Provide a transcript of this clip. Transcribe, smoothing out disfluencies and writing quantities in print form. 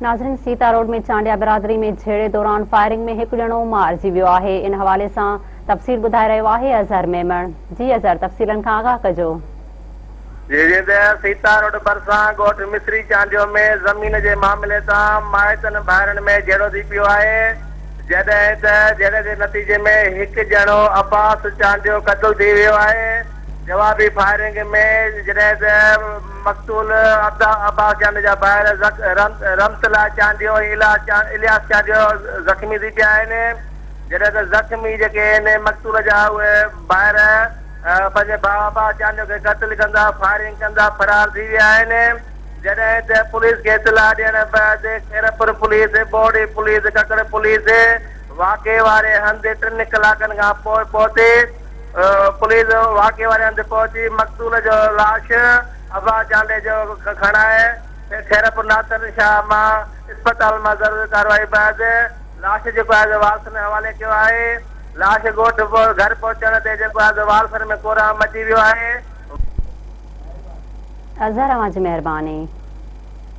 ناظرين سيتا روڊ ۾ چانڊيا برادري ۾ جهيڙي دوران فائرنگ ۾ هڪ ڄڻو مارجي ويو آهي ان حوالي سان تفصيل ٻڌائي رهيو آهي اظهر ميمڻ جي اظهر تفصيلن کان آگاهه ڪجو. جي جي ته سيتا روڊ ڀرسان ڳوٺ مصري چانڊيو ۾ زمين جي معاملي تان مائٽن ڀائرن ۾ جهيڙو ٿي پيو آهي جڏهن ته جهيڙي جي نتيجي ۾ هڪ ڄڻو عباس چانڊيو قتل ٿي ويو آهي جوابي فائرنگ ۾ جڏهن ته مقتول عباس چانڊيو جا ڀائر رحمت الله چانڊيو ۽ الياس چانڊيو زخمي ٿي پيا آهن، جڏهن ته زخمي جيڪي آهن مقتول جا اهي ڀائر پنهنجي ڀاء عباس چانڊيو کي قتل ڪندا فائرنگ ڪندا فرار ٿي ويا آهن، جڏهن ته پوليس کي اطلاع ڏيڻ بعد Khairpur police, Bohri police, Kakar police واقعي واري هنڌ ٽن ڪلاڪن کان پوء پهتي. پوليس واقعي واري هنڌ پهچي مقتول جو لاش عباس چانڊيي جو کڻائي خيرپور ناٿن شاهه مان اسپتال مان ضروري ڪارروائي بعد لاش جيڪو آهي سو وارثن حوالي ڪيو آهي لاش ڳوٺ گهر پهچڻ تي جيڪو آهي سو وارثن ۾ ڪورهام مچي ويو آهي. اظهر اوهان جي مهرباني.